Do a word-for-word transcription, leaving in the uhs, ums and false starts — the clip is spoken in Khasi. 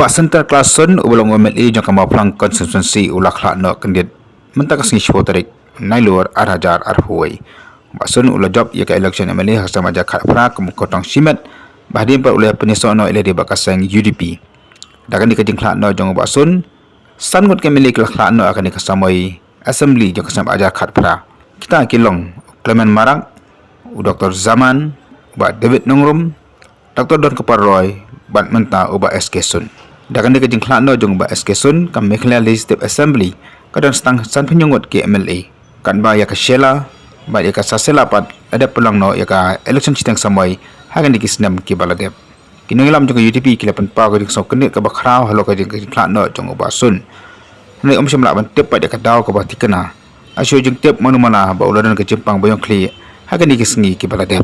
Bah Centre Klasun uba long u M L A jong ka Mawphlang constituency u la khlad noh kyndit mynta ka sngi shiphew tarik Nailur ar hajar arphew wei. Bah Sun u la jop ïa ka election M L A ha ka snem ar hajar khatphra kum u kyrtong shimet, bad hadien pat u la pynïasoh noh ïa lade bad ka seng U D P. Da kane ka jingkhlad noh jong u Bah Sun, san ngut ki M L A ki la khlad noh ha kane ka samoi assembly jong ka snem ar hajar khatphra. Kita ki long u Clement Marak, u Doctor Zaman, u Bah David Nongrum, Doctor Donkupar Roy, bad mynta u Bah S K Sun. Da kane ka jingkhlad noh jong u Bah S K Sun, ka Meghalaya Legislative Assembly ka don tang sanphew hynñiew ngut ki M L A. Katba ïa ka Shella bad ïa ka Sasela pat la dep pynlong noh ïa ka election shiteng samoi ha kine ki snem kiba la dep. Ki nongïalam jong ka U D P ki la pynpaw ka jingsngewkyndit kaba khraw halor ka jing- ka jingkhlad noh jong u Bah Sun. Hynrei ym shym lah ban tip pat ïa ka daw kaba thikna. Ym shu jingtip mano mano ba u la don ka jingpang ba ïong khlieh ha kine ki sngi kiba la dep.